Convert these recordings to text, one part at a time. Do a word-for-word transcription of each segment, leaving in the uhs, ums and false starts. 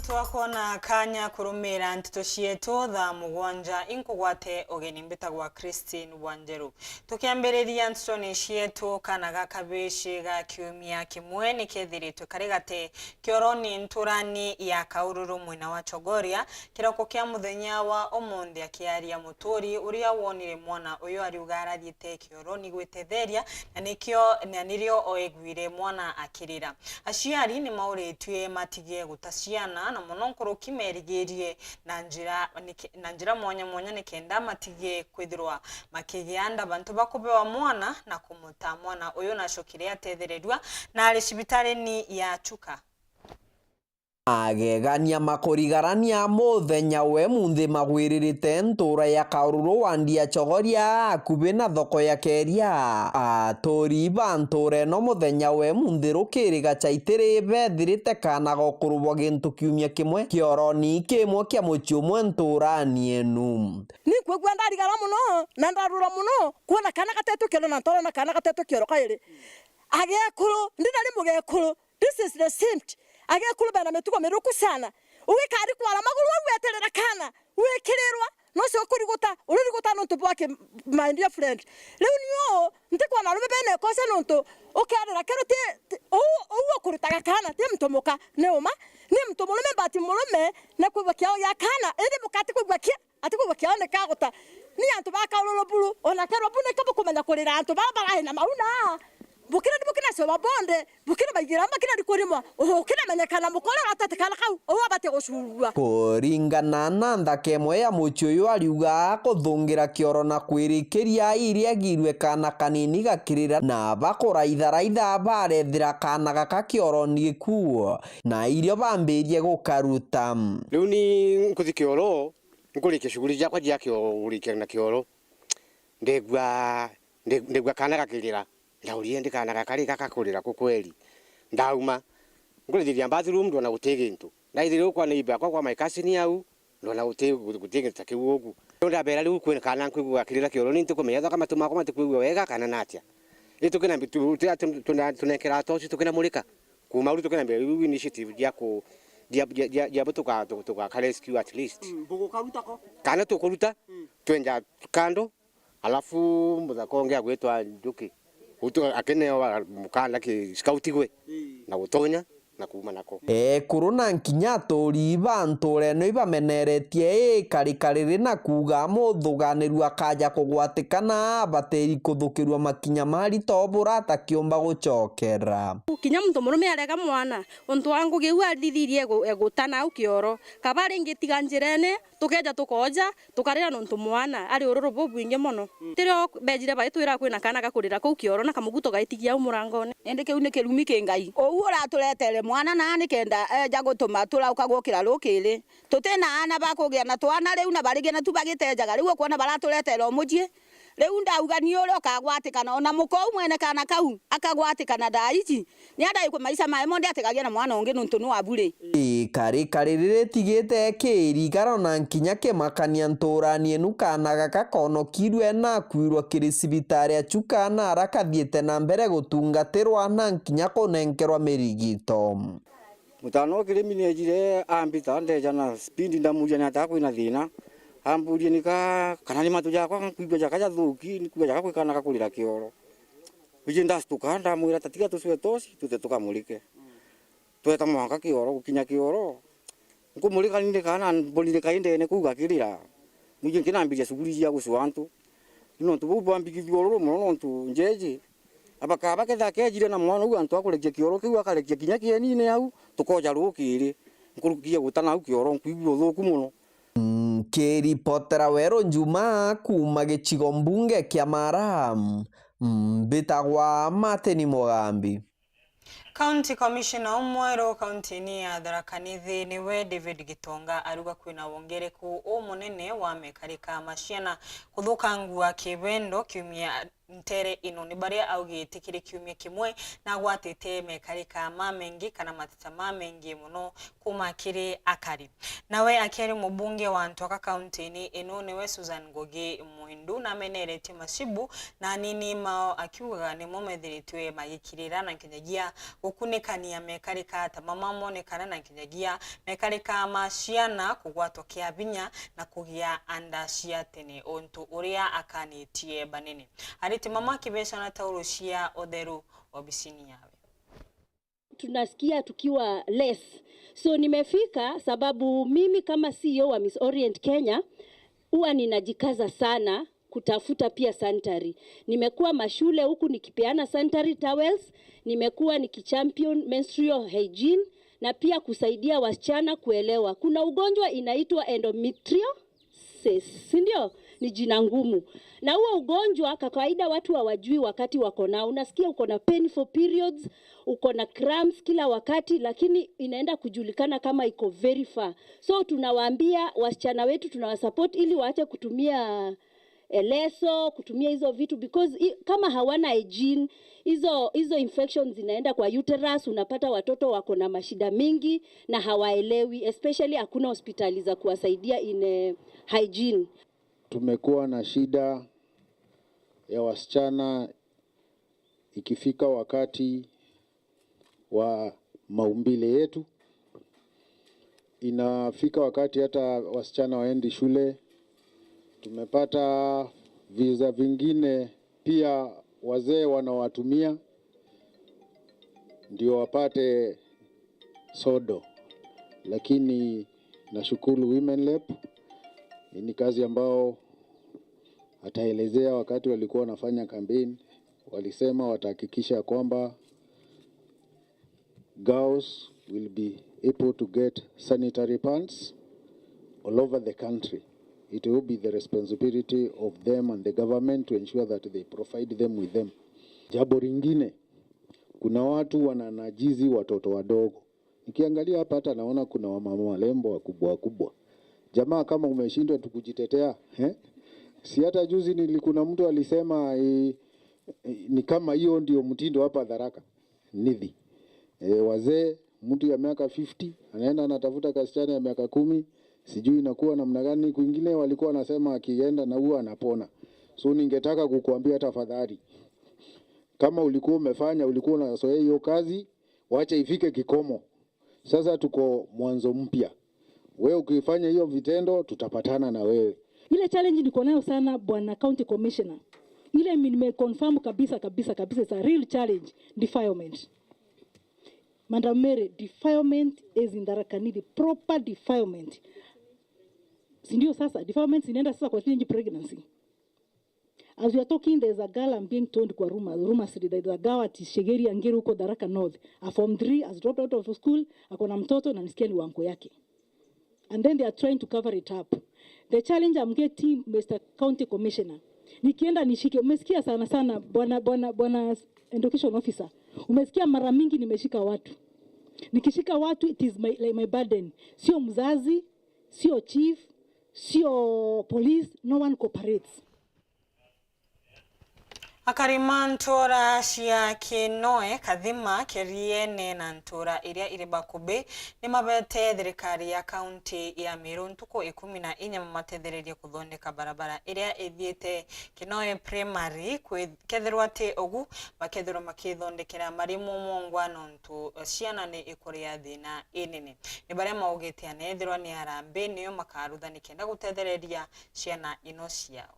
Twakwona kanya kurumira nteto cietu thaa mugwanja, inkugwate ugeni, mbitagwa Christine Wanjeru. Tukiambiriria ntetoni cietu, kana ga kabici ga kiumia kimwe nikethiritwe kari gate kioroni nturani ya Kaururu mwena wa Chogoria, kiroko kia muthenya wa umunthi. Akiaria muturi uria wonire mwana uyu ariuga arathiite kioroni gwitethiria, na nikio, na nirio oeguire mwana akirira. Aciari ni mauritue matige guta ciana, na mono nkuruki merigirie na njira, niki-, na njira mwanya mwanya nikenda matige kwithirwa makigia nda bantu ba kubewa mwana na kumuta. Mwana uyu nacokire atethererua na ari cibitarini ya Chuka. Agegania makurigarania muthenya we munthi magwiririte ntura ya Kaururu wandi ya Chogoria, akubi na thoko ya Keria. Aturi ba ntura ino muthenya we munthi rukiri gacaitiri bethirite kana gokurubwa gintu kiumia kimwe kioroni kimwe kia mucii umwe nturani enu. Ni nkwigua ndarigara mono na ndarura mono kwona kana gatetwe kioro na ntorona kana gatetwe kioro kairi. Agekuru, ndi nari mugekuru, this is the saint. Agekuru bena mitugo miruku sana. Ugikari kwara maguru au weterera kana, wikirirwa, no cio kuriguta, ururiguta nontu bwake, my dear friend. Riu niu ntikwona arume bena ikosa nontu ukerira kero ti, ti, uu, uu ukurutaga kana, ti muntu muka, ni uma, ni muntu murume, but murume, na kwigua kiao gia kana, indi muka atikwigua kia, atikwigua kiao ni kaguta. Ni antu ba Kaururu buru, ona kerwa bu nika bukumenya kurira antu bara barahi na mauna. Bukira ni bukina cio babonde, bukina baigira, bakina ni kurimwa. Ukina menyekana mukore uratete kana kau, uu abatie gucurua. Kuringana na nthaka imwe ya mucii uyu ariuga kuthungira kioro na kwirikiria iria agirue kana kanini gakirira, na bakuraitharaitha barethira kana gaka kioroni gikuo, na irio bambirie gukaruta. Riu ni nkuthi kioro, nkurikia shughuli ciakwa cia kio-, kurikia na kioro, ndegua, nde-, ndegua kana gakirira. Ndaurire ndi kana gaka ri gaka kurira ku kweri? Ndauma, nkurithiria bathroom, ndona guti gintu. Ndaithiria kwa neighbor akwa, kwa my cousin au, ndona guti, guti gintu ta kiu ugu. Riu ndabera riu kwina kana nkwigua gakirira kioro, ni ntikumenya ethwa matu makwa matikwigua wega kana natia. Ri tukina mbi-, tu-, tu-, tu-, tuna-, tunenkera toci, tukinamurika. Kuuma riu tukinambia riu initiative cia ku-, cia, cia, cia, cia bo tuka-, tu-, tugaka rescue at least. Mm, bugukaruta ko? Kana tukuruta, mm, twenja kando, alafu muthaka ungi agwitwa Njuki. Utu akinewa mukanda ki scout gwe, mm, na gutonya, na kuuma nako. Ekuru na nkinya aturi ba ntura ino ibameneretie ikarikariri na kuuga muthuganirua akaja kugwatikana abatiri kuthukirua makinya marito bura atakiumba gucokera. Kinya muntu murume arega mwana, untu wa ngugi iu athithirie egu-, egutana au kioro. Kaba ringi tiga njirene, tukeja tukoja, tukarira nontu mwana ari ururu bubwingi mono. Mm. Tirio bejire baitwira kwina kana gakurira kuu kioro na kamuguto gaitigia au murangone. Indi kiu ni kirumi ki Ngai. Uu uraturetere mwana na nikenda eja gutuma turauka gukira rukiri. Tuti na aana ba kugia na twana riu na barigina tu bagitejaga. Riu ukwona baraturetera umucii. Riu ndauga ni uria ukagwatikana, ona muka uu mwene kaana kau akagwatikana thaa ici, ni andai kwa maisha mae monthe atigagia na mwana ungi nontu ni wa bure. Ikari kari riri tigite kirigaro na nkinya kimakania nturani inu kaana gaka konokirue na kwirwa kiri cibitari ya Chuka na ara kathiite na mbere gutungatirwa na nkinya kunenkerwa mirigito. Mutaana o kirimi ni ejire ambita, ndeja na speed, ndamuria ni atia kwina thina. Amburie nika kana ni matu jakwa nkwigua jaka jathuki, nkwigua jaka kwi kana gakurira kioro. Iji ndastuka, ndamwira, "Ta tiga tucue toci, tute tukamurike." Tweta mwanka kioro, gukinya kioro, nkumurika ni kana mbonire kaindene kuu gakirira. Mwiji nkinambiria shughuli cia gucua antu. Ni nontu buu bwambigithua ururu mono nontu njeji. Abakaba ketha kejire na mwana uu antu akurekia kioro kiu, akarekia kinya kienine au, tukoja rukiri. Nkurukia gutana au kioro, nkwigua uthuku mono. Nkiripotera Weru Njuma kuuma gicigo mbunge kia Mara, mbitagwa Martin Mugambi. County Commissioner umweru kaunti-ini ya Tharaka Nithi niwe David Gitonga aruga kwina wongereku umunene wa mekarika ma ciana kuthukangua kibendo kiumia ntere ino. Ni baria augite kiri kiumia kimwe na agwatite mekarika mamengi kana mateta mamengi mono kuma kiri akari. Nawe akiaria mubunge wa Ntwaka kaunti-ini ino niwe Susan Ngugi Mwindu nameneretie macibu na anini mao akiugaga nimo methiritwe magikirira na nkinyagia gukunikania mekarika ta mama monekana na nkinyagia mekarika ma ciana kugwatwa kia binya na kugia nda cia tene, untu uria akanitie banene. Ariti mama kibeca na tauro cia utheru obisini yawe. Tunasikia tukiwa less. So nimefika sababu mimi kama C E O wa Miss Orient Kenya huwa ninajikaza sana kutafuta pia sanitary. Nimekuwa mashule huku nikipeana sanitary towels, nimekuwa nikichampion menstrual hygiene na pia kusaidia wasichana kuelewa. Kuna ugonjwa inaitwa endometriosis, si ndio? Ni jina ngumu. Na huo ugonjwa kwa kawaida watu hawajui wakati wako nao. Unasikia uko na painful periods, uko na cramps kila wakati, lakini inaenda kujulikana kama iko very far. So tunawaambia wasichana wetu, tunawasupport ili waache kutumia eh, leso, kutumia hizo vitu because i, kama hawana hygiene, hizo hizo infections zinaenda kwa uterus, unapata watoto wako na mashida mingi na hawaelewi, especially hakuna hospitali za kuwasaidia in eh, hygiene. Tumekuwa na shida ya wasichana ikifika wakati wa maumbile yetu. Inafika wakati hata wasichana waendi shule. Tumepata visa vingine pia wazee wanawatumia ndio wapate sodo. Lakini nashukuru Women Rep. Hii ni kazi ambao ataelezea wakati walikuwa wanafanya campaign. Walisema watahakikisha kwamba girls will be able to get sanitary pads all over the country. It will be the responsibility of them and the government to ensure that they provide them with them. Jambo lingine, kuna watu wananajizi watoto wadogo. Nikiangalia hapa hata naona kuna wamama warembo wakubwa wakubwa. Jamaa, kama umeshindwa tu kujitetea, eh? Si hata juzi nili-, kuna mtu alisema eh, eh, ni kama hiyo ndio mtindo hapa Tharaka Nithi. Eh, wazee, mtu ya miaka fifty anaenda anatafuta kasichana ya miaka kumi, sijui inakuwa namna gani. Kwingine walikuwa wanasema akienda na huwa anapona. So ningetaka kukuambia tafadhali, kama ulikuwa umefanya, ulikuwa unazoea hiyo kazi, wacha ifike kikomo. Sasa tuko mwanzo mpya. Wewe ukifanya hiyo vitendo, tutapatana na wewe. Ile challenge niko nayo sana, bwana county commissioner, ile mi-, nimeconfirm kabisa kabisa kabisa, it's a real challenge, defilement. Madam Mary, defilement is in Tharaka Nithi, proper defilement. Si ndio? Sasa defilement inaenda sasa kwa teenage pregnancy. As we are talking, there's a girl I'm being told kwa rumors, rumors, there's a girl at Shegeri Angiru huko Tharaka North. A form three, has dropped out of school, ako na mtoto na nisikia ni wa uncle yake. And then they are trying to cover it up. The challenge I'm getting, Mister County Commissioner, nikienda nishike, umesikia sana sana, bwana, bwana, bwana education officer, umesikia mara mingi nimeshika watu. Nikishika watu, it is my, like, my burden. Sio mzazi, sio chief, sio police, no one cooperates. Akari ma ntuura cia Kinoe, Kathima, Keriene na ntuura iria iri bakubi ni mabete thirikari ya kaunti ya Meru ntuku ikumi na inya mamatethererie kuthondeka barabara iria ithiite Kinoe Primary. Kwi-, kethirwa ti ugu, bakethirwa makithondekera marimu mongwa nontu ciana ni ikuria thina inene. Ni baria maugite anethirwa ni harambee niyo makarutha nikenda gutethereria ciana ino ciao.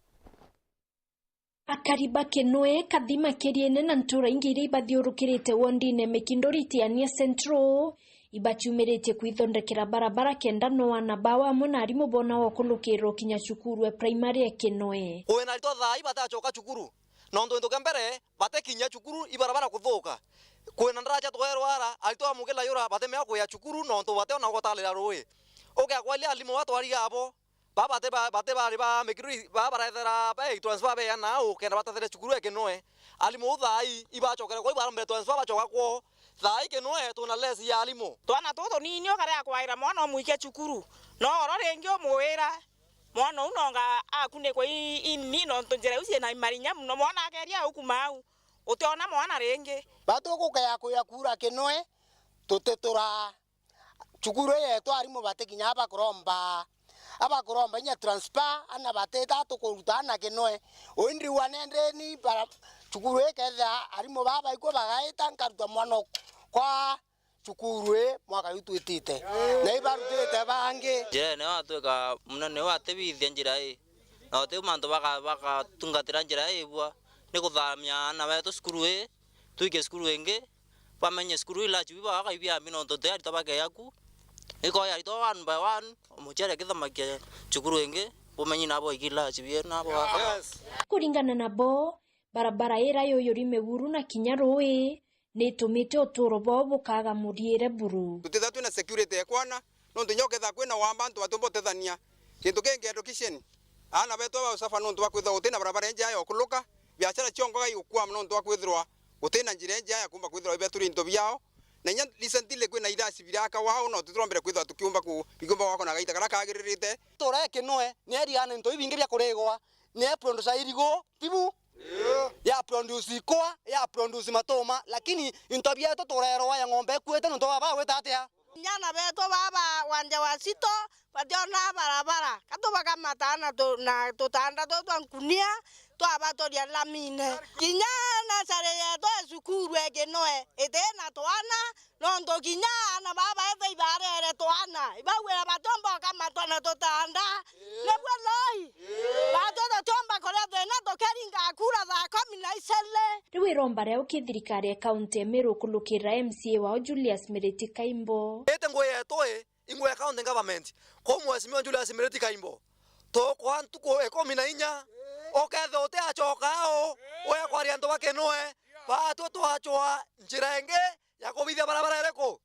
Akari ba Kinoe, Kathima, Keriene na ntuura ingi iria ibathiurukirite wondine Mikinduri Tigania Central, ibaciumiritie kwithondekera barabara kenda no aana bao amwe na arimu boona wa ukunukirira ukinya cukuru e primary e Kinoe. Kwina aritwa thaa ii batacoka cukuru, nontu gintu kia mbere, batikinyia cukuru, ibarabara kuthuka. Kwina ndaraca twerwa ara, aritwa a Mugila yura batimea kuya cukuru, nontu bationa gutarira ruui. Ugeakwaria arimu batwariga abo, Baa bati ba, bati bari ba Mikinduri, baa barethera be transfer beana au kenda batethere cukuru e Kinoe. Arimu thaa ii ibacokere kwao, ibarombere transfer bacoka kwao. Thaa ii Kinoe twina less ya arimu. Twana tutu tunini ukarega kwaira mwana umwike cukuru. No oro ringi umwira, Mwana uu nonga akunikwa i, i, ni nontu njira iu ciina marinya mono. Mwana akeria ukuma au, utiona mwana ringi. Batukukea kuya kura Kinwe, tutitura. Cukuru ii yetu arimu bati kinya abakuromba, abakuromba inya transfer, ana batita tukuruta ana Kinwe. Uu ndirigwa nendeni bara, cukuru ii kethira arimu baa baikua bagaita, nkaruta mwana kwa cukuru ii mwaka juu twitite, na ibarutite bangi. Njira ino yatwika munene uu atibithia njira ii, na uti mantu baka-, bakatungatira njira ii bua, ni kuthamia ana betu cukuru ii, twike cukuru ingi, bamenye cukuru ii large biba bakaibia mbi, nontu ti aritwa bakeya ku. Iko aritwa one by one, o muciari akithomagia cukuru ingi, bumenyi nabo iki large bie nabo. Yes. Kuringana nabo, barabara ira yuyuri miguru na kinya rui, ni itumite uturo bwao bukaga muriire buru. Tutitha twina security ya kwana, nontu inya ukethira kwina wamba antu batiumba utethania. Gintu kingi, education. Aana betu bausafa nontu bwa kwithirwa gutina barabara injega ya ukuluka, biashara cionkaga igukwama nontu bwa kwithirwa gutina njira injega ya kumba kwithirwa ibeturi into biao. Na inya recently kwina irasi biraka wao, no tutirombere kwithirwa tukiumba ku-, bikiumba gwakwa na gaita karia kagiririte. Tura Kinwe ni eriana into ibingi bia kurigwa, ni eproducer irigu, tibu? Ya produce ikwa, ya produce matuma, lakini into bietu turerwa ya ng'ombe ikuite nontu baba gwita atia? Kinya ana betu baba wanja wa Cito, bationa barabara, katubakamata na tu-, na tutanda tutu twa nkunia, twabaturia lamine. Kinya nasari yetu e cukuru e Kinwe, itina twana, nontu kinya ana baba ethwe ibarere twana, ibauira batiumba ukamatwa na tutanda. Nibwo loi? Batwi tutiumba kuria thina tukiringa kura thaa kumi na iciri. Riu iromba riao ki thirikari ya kaunti ya Meru kulukirira M C A wao Julius Miriti Kaimbo. Ite ngui yetu i, i ngui ya county government. Kwou Mheshimiwa Julius Miriti Kaimbo, tukwa ntuku ikumi na inya, ukethirwa utiacoka au, uya kwaria antu ba Kinwe, batwi twacwa njira ingi ya kubithia barabara iriku?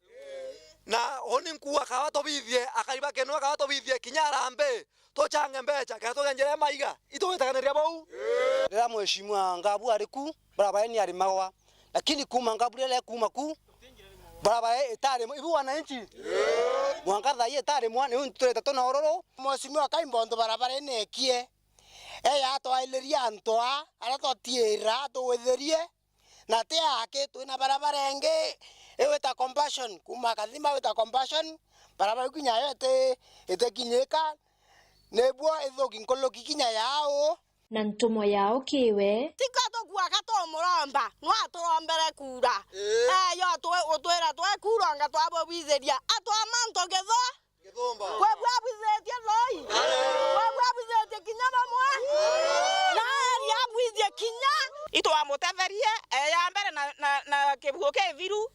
Na uni nkuuga kaba tubithie, akari ba Kinwe kaba tubithie kinya arambi, tuchange mbecha, kenda tuge njira ya maiga, itugwitakaniria bau? Riria Mheshimiwa Ngabu ari ku, barabara ni yarimagwa. Lakini kuuma Ngabu riria ekuuma ku, barabara itari mwa, ibu wananchi? Mwanka thaa ii itari mwa, niu turite tuna ururu. Mheshimiwa Kaimbo, ntu barabara inekie, eya atwairiria antu aa, aria twatiira, atugwitherie. Na ti aki, twina barabara ingi igwita Compassion, kuuma Kathima gwita Compassion, barabara iu kinya yo iti-, itikinyika, nibwo ithuki nkuluki kinya yau. Na ntumo yao kiwe. Tiko tukuaga tumuromba, no aturombere kura. Ii. Eyo twi-, utwira twekuronga twabubithiria, atwa mantu githu. Githumba. Kwe bwabwithitie loi? Kwe bwabwithitie kinya bamwe? Na eri abwithie kinya? Itwamutetherie, eya mbere na, na, na kibugo kithiru.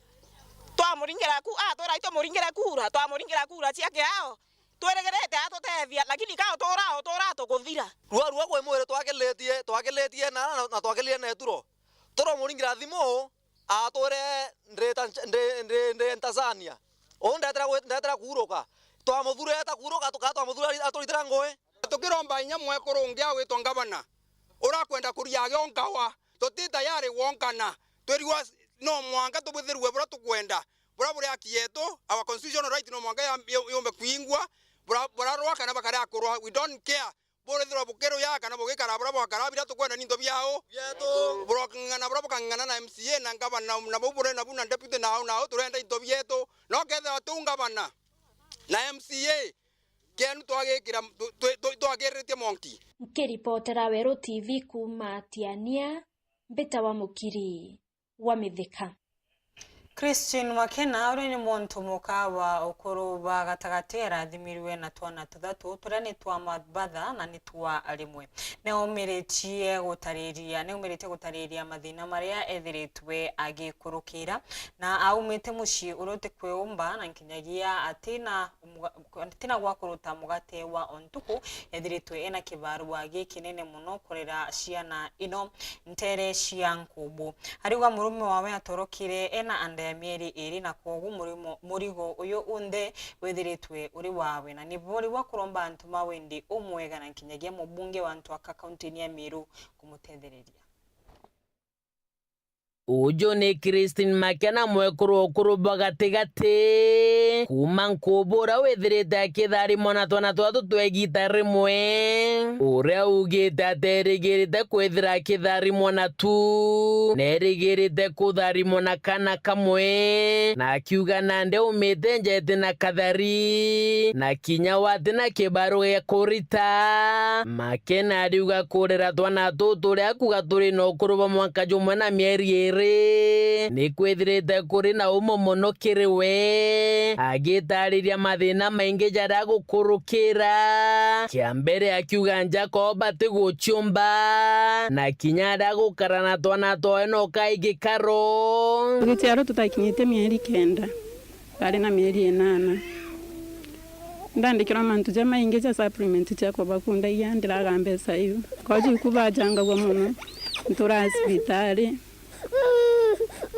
Twamuringira ku-, atwira itumuringire kura, twamuringira kura cia kiao. Twirigirite atutethia, lakini ka utura, utura tukuthira. Rua, rua kwi mwiri twakilitie, twakilitie na, na, na twakilire na ituro. Turamuringira thimu, atwire, "Ndi ta-, ndi, ndi, ndi Tanzania." Uu ndetera gwi-, ndetera kuuruka. Twamuthurire ta kuuruka, tuka-, twamuthurire aturitira ngui. Tukiromba inya mwekuru ungi agwitwa ngavana, urakwenda kuria agionkawa, tuti tayari gwonkana. Twirigwa no mwanka tubwithirue buria tukwenda, buria buri haki yetu, our constitutional right no mwanka ya-, yu-, yumbe kwingwa, bura-, burarwa kana bakarea kurwa, we don't care. Burithirwa bukiruya kana bugikara buria bwakara, biria tukwenda ni into biao. Bietu. Burokang'ana buria bukang'ana na M C A na ngavana na, na bau buri nabu na deputy nao, nao turenda into bietu. No kethira tiu ngavana na M C A, kienu twagikira, tw-, tw-, tw-, twagiriritie monki. Nkiripotera Weru T V kuuma Tiania, mbitawa Mukiri wa Mithika. Christine Makena, uria ni muntu muka wa ukuru bwa gatagati, arathimirwe na twana tuthatu turia ni twa mabatha na ni twa rimwe. Niaumiritie gutariria, niaumiritie gutariria mathina maria ethiritwe agikurukira, na aumite mucii uria utikwiumba na nkinyagia atina muga-, atina gwa kuruta mugate wa o ntuku, ethiritwe ena kibarua gikinene mono kurera ciana ino ntere cia nkubu. Ariuga murume wawe atorokire ena anda ya mieri iri, na kwogu murimo-, murigo uyu unthe withiritwe uri wawe, na nibo riu akuromba antu ma wendi umwega na nkinyagia mubunge wa antu aka kaunti-ini ya Meru kumutethereria. Uju ni Christine Makena, mwekuru wa ukuru bwa gatigati, kuuma Nkubu, uria withirite akitharimwa na twana twatu twa igita rimwe, uria ugite ati erigirite kwithira akitharimwa na tu, na erigirite kutharimwa na kana kamwe, na akiuga nandi aumite nja eti na kathari, na kinya we ati na kibaru gia kurita. Makena ariuga kurera twana tutu turia akuuga turi na ukuru bwa mwanka jumwe na mieri iri ni kwithirite kuri na umo mono kiri we, agitariria mathina maingi jaria agukurukira. Kia mbere akiuga nja kwao batiguciumba, na kinya aria agukara na twana twawe no kai gikaro. Tugiciarwa tutakinyite mieri kenda, bari na mieri inana. Ndandikirwa mantu jamaingi ja supplement cia kubakundagia, ndiraga mbeca iu. Koju iku bajangagua mono, ntura cibitari.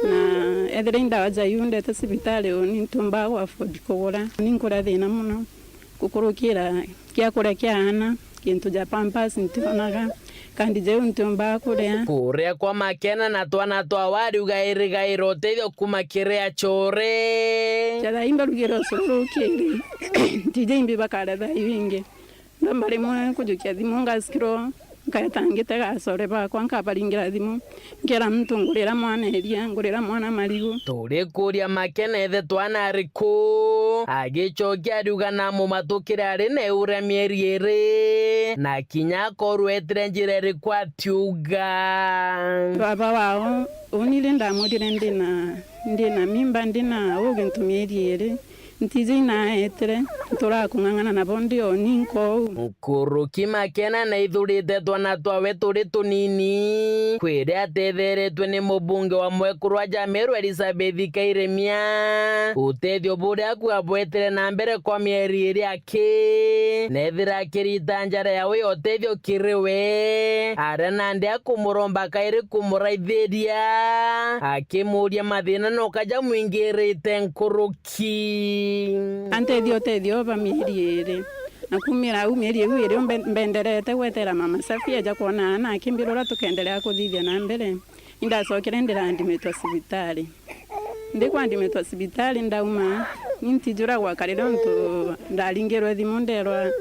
Na ethira i ndawa ja iu ndete cibitari, uni ntiumbaga ku afford kugura. Ni nkuria thina mono gukurukira kiakuria kia aana, kintu ja pampers ntionaga, kandi jau ntiumbaga kuria. Kuria kwa Makena na twana twawe ariuga irigaira utethio kuuma kiri acore. Jatha imbarugire ucuru rukiri, ntiji imbi bakara thaa iu ingi. Ndomba rimwe kujukia thimu ngasikirwo, nkaeta ngitega acore bakwa, nkabaringira thimu, nkera muntu ngurira mwana iria, ngurira mwana marigu. Turikuria Makena ethe twana ariku, agicokia ariuga namumatukire ari na iu ria mieri iri, na kinya akorwa etire njira iriku atiuga. Baba wao, uni ri ndamwirire ndina, ndina mimba, ndina ugintu mieri iri. Ntiji inaetire, nturakung'ang'ana nabo ndi o ninka uu. Nkuruki Makena naithurite twana twawe turi tunini, kwiri atetheretwe ni mubunge wa mwekuru wa Jameru Elizabeth Kairemia. Utethio buria akuga bwetire na mbere kwa mieri iri aki, nethira akirita njara yawe ya utethio kiri we, aria nandi akumuromba kairi kumuraithiria, akimuria mathina no kaja mwingirite nkuruki. Ki. Antethia utethio ba mieri iri. Na kumira au mieri iu iri mbe-, mbenderete gwetera Mama Safi aja kwona aana akimbira uria tukenderea kuthithia na mbere. Indacokere ndirandimitwa cibitari. Ndi kwandimitwa cibitari ndauma, ni ntijura gwakarire untu ndaringirwe thimu nderwa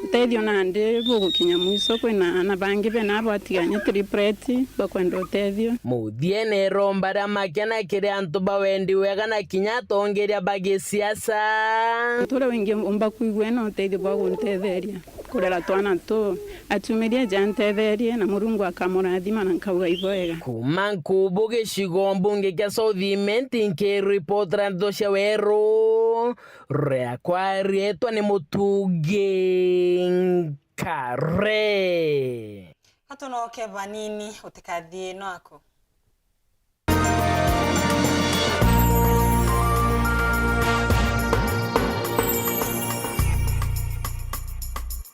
utethio nandi bugukinya mwiso, kwina aana bangi bena batigania triplet bakwenda utethio. Muthiene iromba ria Makena kiri antu ba wendi wega na kinya atongeria ba gisiasa. Turia wingi umba kwigua ena utethio bwa guntetheria kurera twana tu, atumirie aja antetherie na Murungu akamurathima na nkauga ibwega. Kuuma Nkubu gicigo mbunge kia South Imenti, nkiripotera ndeto cia weru, riakwa rietwa ni Mutungi Nkare. Atunoke banini, utikathie no aku.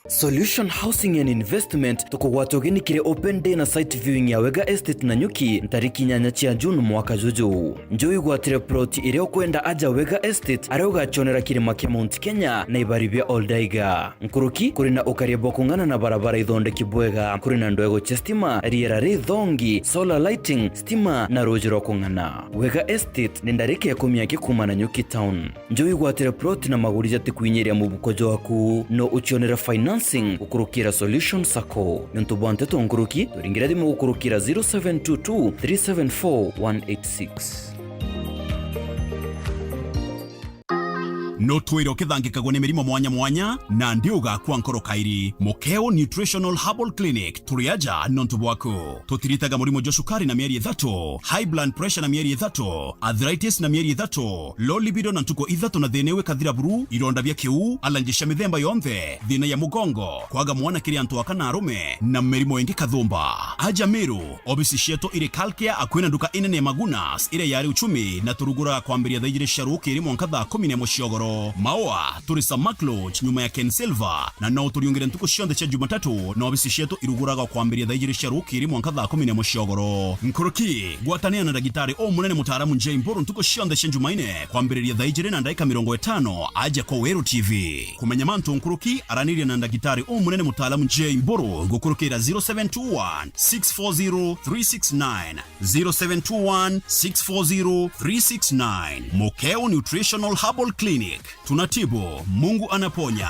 Solution Housing and Investment tukugwata ugeni kiri open day na site viewing ya Wega Estate Nanyuki ntariki inyanya cia June mwaka juju. Njo wigwatire plot iria ukwenda aja Wega Estate, aria ugacionera kirima kia Mount Kenya na ibari bia Oldaiga. Nkuruki, kuri na ukaria bwa kung'ana na barabara ithondeki bwega, kuri na ndwego cia stima, riera rithongi, solar lighting, stima na ruuji rwa kung'ana. Wega Estate ni ndarika ikumi aki kuuma Nanyuki town. Njo wigwatire plot na maguri jatikwinyiria mubuko jwaku, no ucionere financing gukurukira Solution Sacco. Niuntu bwa nteto nkuruki, turingire thimu gukurukira zero seven two two, three seven four, one eight six. No twire ukithangikagwo ni mirimo mwanya mwanya, na ndi ugakua nkoro kairi. Mukeo Nutritional Herbal Clinic, turi aja nontu bwaku. Tutiritaga murimo jwa cukari na mieri ithatu, high blood pressure na mieri ithatu, arthritis na mieri ithatu, low libido na ntuku ithatu na thina iu ikathira buru, ironda bia kiu, allergy cia mithemba yonthe, thina ya mugongo, kwaga mwana kiri antu aka na arume, na mirimo ingi kathumba. Aja Meru, obisi cietu iri Kalkia, akui na nduka inene ya Magunas, iria yari Uchumi, na turuguraga kwambiria thaa ijiri cia rukiri mwanka thaa kumi na imwe cia ugoro. Maua, turi Samak Lodge, nyuma ya Ken Silver, na no uturiungire ntuku cionthe cia Jumatatu, na obisi cietu iruguraga kwambiria thaa ijiri cia rukiri mwanka thaa kumi na imwe cia ugoro. Nkuruki, gwatanira na ndagitari umunene mutaaramu J Mburu ntuku cionthe cia Jumaine, kwambiriria thaa ijiri na ndaika mirongo itano, aja kwa Weru T V. Kumenya mantu nkuruki, araniria na ndagitari umunene mutaaramu J Mburu gukurukira zero seven two one, six four zero three six nine, zero seven two one six four zero three six nine. Mokeo Nutritional Herbal Clinic. Tunatibu, Mungu anaponya.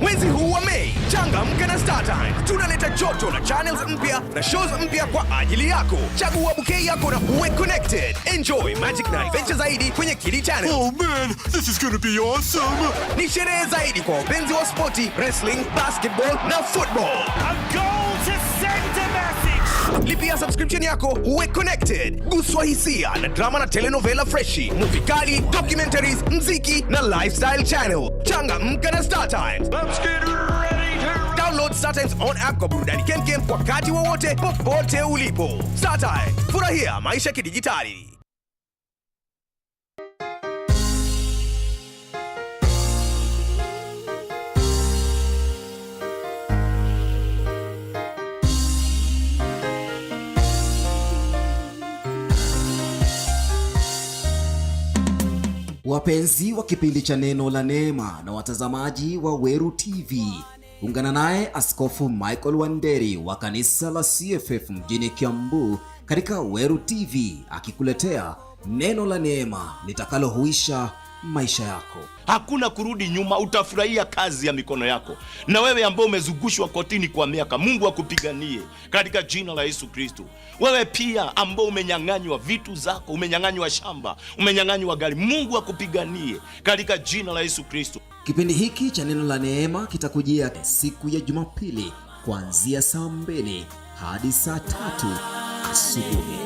Mwezi huu wa Mei, changamka na StarTimes. Tunaleta joto la channels mpya na shows mpya kwa ajili yako. Chagua bouquet yako na uwe connected. Enjoy magic na adventure zaidi kwenye Kili Channel. Oh man, this is gonna be awesome! Ni sherehe zaidi kwa wapenzi wa spoti, wrestling, basketball na football. A goal to send a message. Lipia subscription yako, uwe connected. Guswa hisia na drama na telenovela freshi, movie kali, documentaries, mziki na lifestyle channel. Changamka na StarTimes. Let's get ready to download StarTimes on app kwa burudani kemkem wakati wowote, popote ulipo. StarTimes, furahia maisha kidijitali. Wapenzi wa kipindi cha Neno la Neema na watazamaji wa Weru T V, ungana naye Askofu Michael Wanderi wa kanisa la C F F mjini Kiambu katika Weru T V akikuletea neno la neema litakalohuisha maisha yako. Hakuna kurudi nyuma, utafurahia kazi ya mikono yako. Na wewe ambao umezungushwa kotini kwa miaka, Mungu akupiganie katika jina la Yesu Kristo. Wewe pia ambao umenyang'anywa vitu zako, umenyang'anywa shamba, umenyang'anywa gari, Mungu akupiganie katika jina la Yesu Kristo. Kipindi hiki cha Neno la Neema kitakujia siku ya Jumapili kuanzia saa mbili hadi saa tatu asubuhi.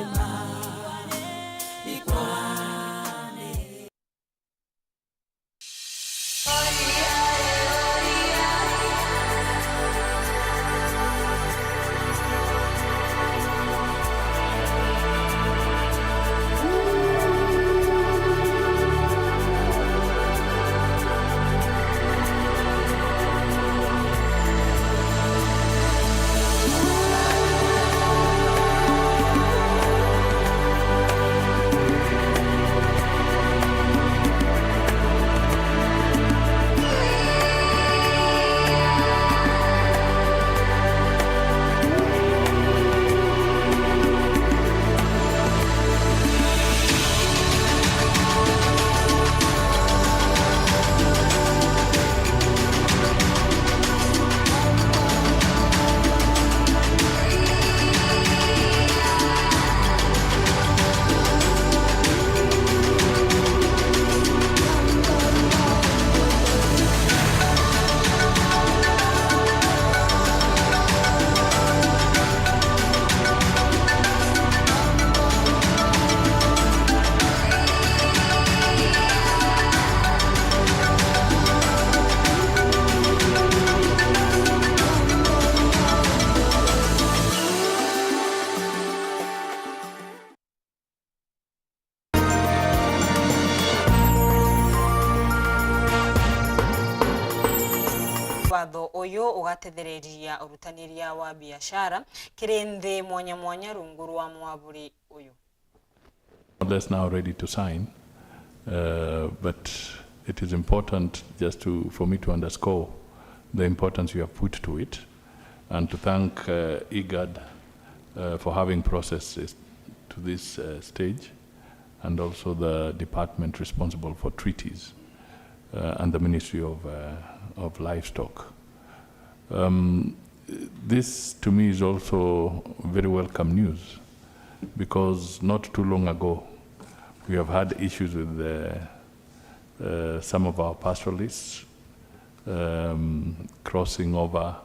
Watho uyu ugatethereria urutaniria wa biashara kiri nthi mwanya mwanya rungu rwa mwaburi uyu. That's now ready to sign, uh, but it is important just to, for me to underscore the importance you have put to it and to thank, uh, IGAD, uh, for having processed this to this, uh, stage, and also the department responsible for treaties, uh, and the Ministry of, uh, of Livestock. Um, this to me is also very welcome news, because not too long ago we have had issues with the, uh, some of our pastoralists, um, crossing over,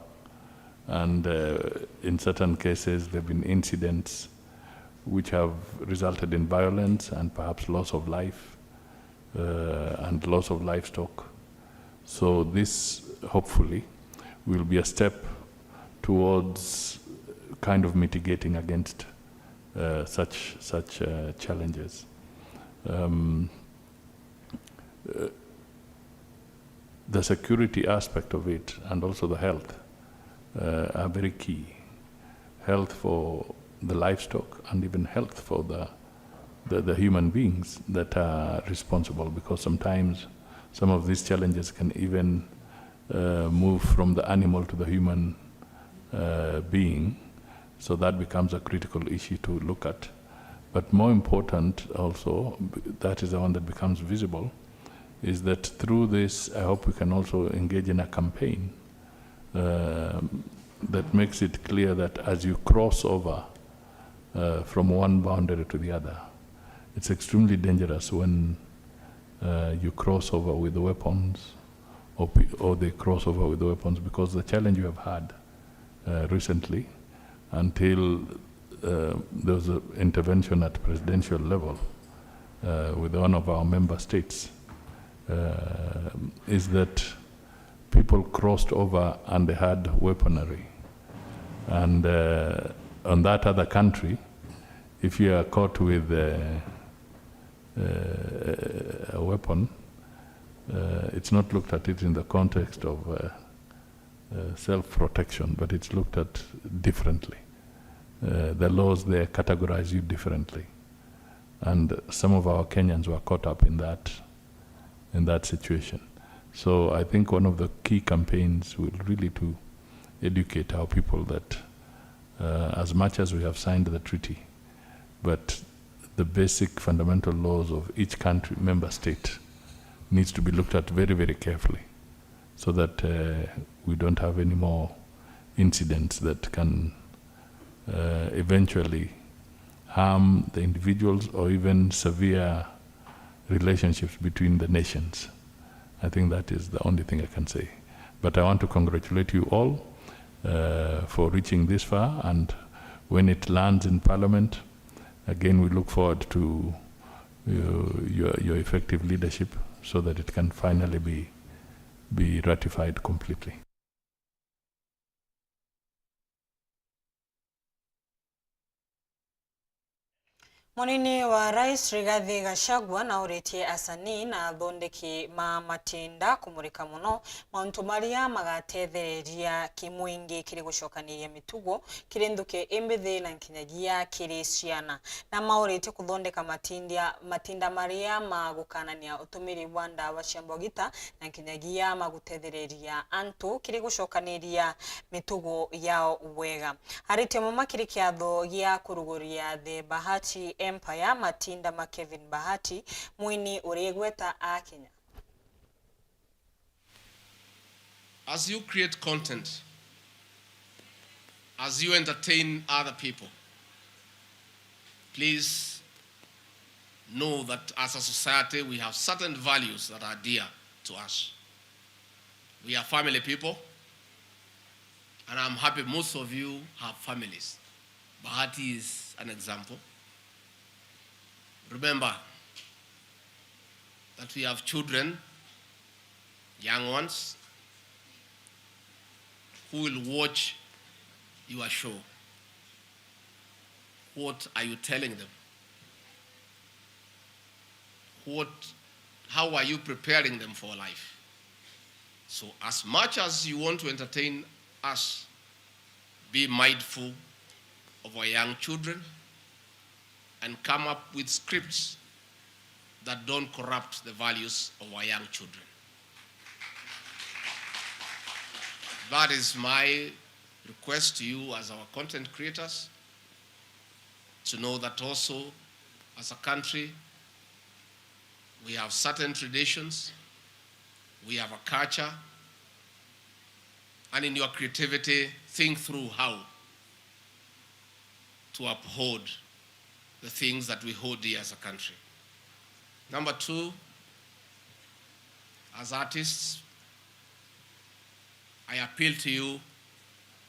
and, uh, in certain cases there have been incidents which have resulted in violence and perhaps loss of life, uh, and loss of livestock. So this, hopefully, will be a step towards kind of mitigating against, uh, such, such, uh, challenges. Um, uh, the security aspect of it and also the health, uh, are very key. Health for the livestock and even health for the, the, the human beings that are responsible, because sometimes some of these challenges can even, uh, move from the animal to the human uh, being. So that becomes a critical issue to look at. But more important also, b- that is the one that becomes visible, is that through this, I hope we can also engage in a campaign uh, that makes it clear that as you cross over uh, from one boundary to the other, it's extremely dangerous when uh, you cross over with weapons or, pe- or they cross over with weapons, because the challenge we have had uh, recently, until uh, there was an intervention at presidential level uh, with one of our member states, uh, is that people crossed over and they had weaponry. And uh, on that other country, if you are caught with uh, uh, a weapon, uh, it's not looked at it in the context of uh, uh, self-protection, but it's looked at differently. Uh, the laws there categorize you differently. And some of our Kenyans were caught up in that, in that situation. So I think one of the key campaigns will really to educate our people that uh, as much as we have signed the treaty, but the basic fundamental laws of each country, member state, needs to be looked at very, very carefully so that uh, we don't have any more incidents that can uh, eventually harm the individuals or even severe relationships between the nations. I think that is the only thing I can say. But I want to congratulate you all uh, for reaching this far, and when it lands in Parliament, again, we look forward to uh, your, your effective leadership so that it can finally be, be ratified completely. Munini wa Rais Rigathi Gachagua nauritie asanii na athondeki ma matinda kumurika muno mauntu maria magatethereria kimwingi kiri gucokaniria mitugo kiri nthuki imbithi na nkinyagia kiri ciana. Na mauritie kuthondeka matindia, matinda maria ma gukanania utumiri bwa ndawa cia mbogita na nkinyagia ma gutethereria antu kiri gucokaniria mitugo yao wega. Aritie muma kiri kiatho gia kuruguria The Bahati Empire, matinda ma Kevin Bahati, mwini uri igweta a Kenya. As you create content, as you entertain other people, please know that as a society we have certain values that are dear to us. We are family people, and I'm happy most of you have families. Bahati is an example. Remember that we have children, young ones, who will watch your show. What are you telling them? What, how are you preparing them for life? So, as much as you want to entertain us, be mindful of our young children and come up with scripts that don't corrupt the values of our young children. That is my request to you as our content creators, to know that also as a country we have certain traditions, we have a culture, and in your creativity, think through how to uphold the things that we hold dear as a country. Number two, as artists, I appeal to you,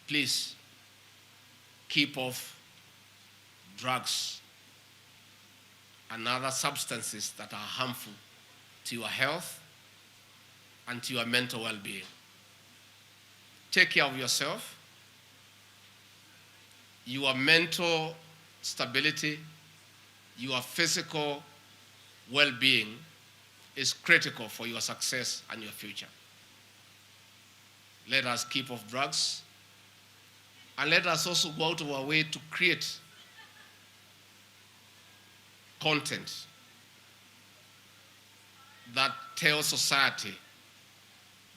please keep off drugs and other substances that are harmful to your health and to your mental well-being. Take care of yourself. Your mental stability, your physical well-being is critical for your success and your future. Let us keep off drugs, and let us also go out of our way to create content that tells society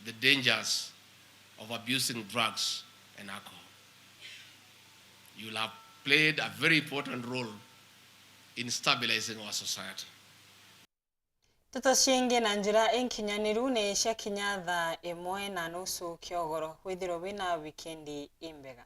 the dangers of abusing drugs and alcohol. You'll have played a very important role in stabilizing our society. Nteto ciingi na njira inkinyaniru ni cia kinya thaa imwe na nusu kiogoro. Withirwe wina wikendi imbega.